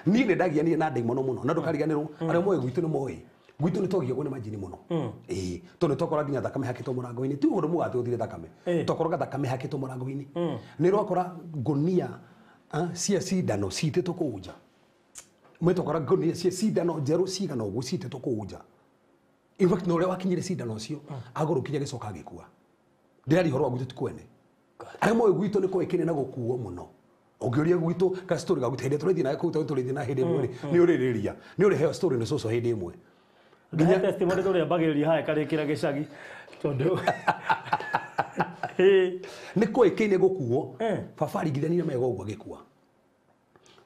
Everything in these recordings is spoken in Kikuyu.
Niĩ nĩ ndagianire na ndaimono mũno na ndũkariganĩrwo arĩa moĩ gwitũ nĩ moĩ gwitũ nĩ twagiagwo nĩ majini mũno. Ĩĩ, tondũ nĩ twakora nginya thakame hakĩtwo mũrango-inĩ, ti ũndũ mũgate ũthire thakame. Twakoraga thakame hakĩtwo mũrango-inĩ, nĩ rwakora ngũnia cia cindano citĩtwo kũu nja. Mwĩtwakora ngũnia cia cindano njerũ cigana ũguo citĩtwo kũu nja. In fact, na ũrĩa wakinyire cindano ũcio agũrũkire agĩcoka agĩkua. Ndĩraria ũhoro wa gwitũ ti kwene. Arĩa moĩ gwitũ nĩ kũĩkĩne na gũkuo mũno. Ũngĩũria gwitũ ka story ga gwitũ hĩndĩ ĩrĩa tũrĩthiĩ nawe kũu, tondũ tũrĩthiĩ na hĩndĩ ĩmwe rĩ, nĩ ũrĩrĩria nĩ ũrĩheo story nĩ cũcũ hĩndĩ ĩmwe. Nginya testimony tũrĩambagĩrĩria haha ĩkarĩkĩra gĩcagi tondũ Ĩĩ. Nĩ kũĩkĩine gũkuo. Baba aringithanirie magego ũguo agĩkua.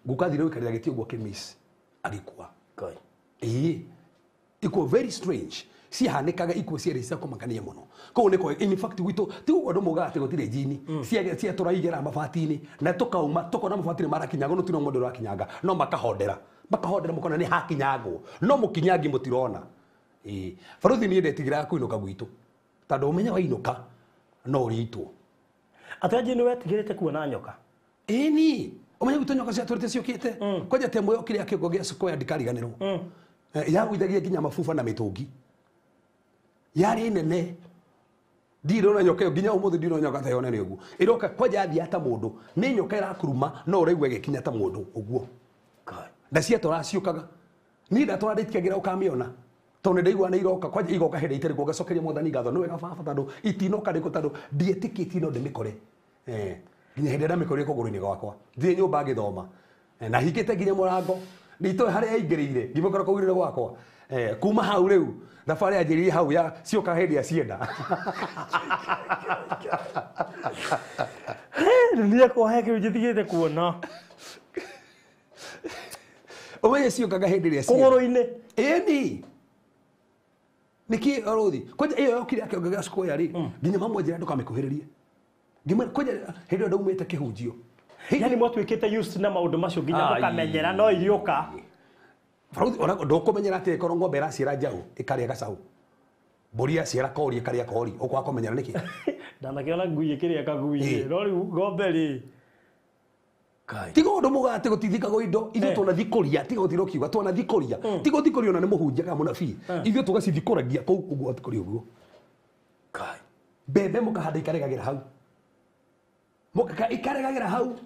Guka athire gũikarĩra gĩtĩ ũguo akĩmiss agĩkua. Ngai. Ĩĩ, ikuo very strange ciahanĩkaga, ikuo ciarĩ cia kũmakania mũno. Koguo nĩ kwa in fact gwitũ ti ũguo andũ moigaga atĩ gũtirĩ njini. Cia tũraigera mabati-inĩ na tũkauma tũkona mabati nĩ marakinyangwo, no tino mũndũ ũrakinyanga, no makahondera makahondera, mũkona nĩ hakinyangwo no mũkinyangi mũtirona. Ĩĩ baruthi, niĩ ndetigĩraga kũinũka gwitũ tondũ ũmenye wainũka no ũrĩitwo. Atĩ anji nĩ wetigĩrĩte kuona nyoka? Ĩni, ũmenye gwitũ nyoka ciatũrĩte ciũkĩte kwanja temo yokire kĩongo gĩa square ndikariganĩrwo. Yagũithagia nginya mabuba na mĩtũngi, yarĩ nene. Ndirona nyoka ĩyo nginya ũmũthĩ, ndirona nyoka ta ĩyo nene ũguo ĩroka kwanja yathiaga ta mũndũ. Nĩ nyoka ĩrakuruma no ũraigua ĩgĩkinya ta mũndũ ũguo. Ngai. Na ciatũra ciũkaga, niĩ ndatũra ndĩtikagĩra ũkamĩona tondũ nĩ ndaigua nĩ iroka kwanja, igoka hĩndĩ itarĩ kuo. Ngacokeria Mwathani ngatho, nĩ wega baba tondũ itinoka rĩko, tondũ ndiĩtĩkĩtie no ndĩmĩkore. Nginya hĩndĩ ĩrĩa ndamĩkorire kũgũrũ-inĩ gwakwa thiĩ nyũmba ngĩthoma. Na hingĩte nginya mũrango, nditoĩ harĩa yaingĩrĩire, ngĩmĩkora kũgũrũ-inĩ gwakwa. Kuma hau rĩu thabarĩ yanjĩrĩirie hau ya cioka hĩndĩ ya cienda. Niĩ kwa he kĩu njĩtigĩte kuona. Ũmenye ciũkaga hĩndĩ ĩrĩa cienda. Kũgũrũ-inĩ. Ĩni nĩkĩ rũthi kwanja ĩyo yokire akĩonga gĩa square rĩ, nginya mamwe njĩra ndũkamĩkuhĩrĩrie. Ngĩmwĩra kwanja hĩndĩ ĩyo ndaumĩte kĩhunjio. Yani mwatuĩkĩte used na maũndũ macio nginya Ai. mũkamenyera no iriũka. Baruthi, ona ndũkũmenyera atĩ ĩkorwo ng'ombe ĩraciara njaũ ĩkarĩa gacaũ, mbũri yaciara kori ĩkarĩa kori, ũkwaga kũmenyera nĩkĩ? Ndanakĩona ngui ĩkĩrĩa kagui. No rĩu ng'ombe rĩ? Ngai. Tiga ũndũ mugaga atĩ gũtithikagwo indo, ithuĩ twanathikũria. Tiga gũtira ũkiuga twanathikũria, tiga ũthikũria ona nĩ mũhunjia kana mũnabii, ithuĩ tũgacithikũragia kũu ũguo athikũria ũguo. Ngai. Mbembe mũkahanda ikaregagĩra hau. Ikaregagĩra hau.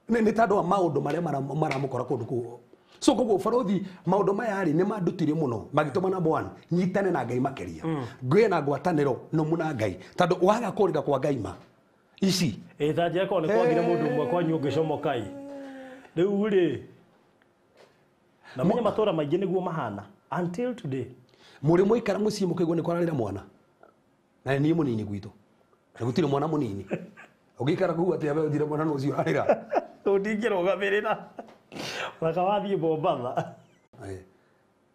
Nĩ tondũ wa maũndũ marĩa maramũkora kũndũ kũu. So koguo barothi, maũndũ maya rĩ nĩ mandutire mũno, magĩtũma number one nyitane na Ngai makĩria, ngĩe na ngwatanĩro nũmu na Ngai, tondũ waga kũrĩra kwa Ngai ma ici. Ĩ ta njĩra korwo nĩ kwagire mũndũ ũmwe kwanyu ũngĩcomoka ĩ rĩu rĩ, na menye matũra maingĩ nĩguo mahana until today. Mũrĩ mwaikara mũciĩ mũkaigua nĩ kwararĩra mwana, na nĩ niĩ mũnini gwitũ na gũtirĩ mwana mũnini ũngĩikara kũu atĩ abe ũthire mwana nũ ũcio ũrarĩra. Ndingĩrũgamĩrĩra raka wathiĩ Mombatha.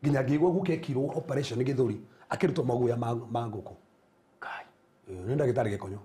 Nginya ngĩigua guka ekirwo operation gĩthũri akĩrutwo maguoya ma ngũkũ. Ngai. Nĩ ndagĩtarĩ gĩkonyo.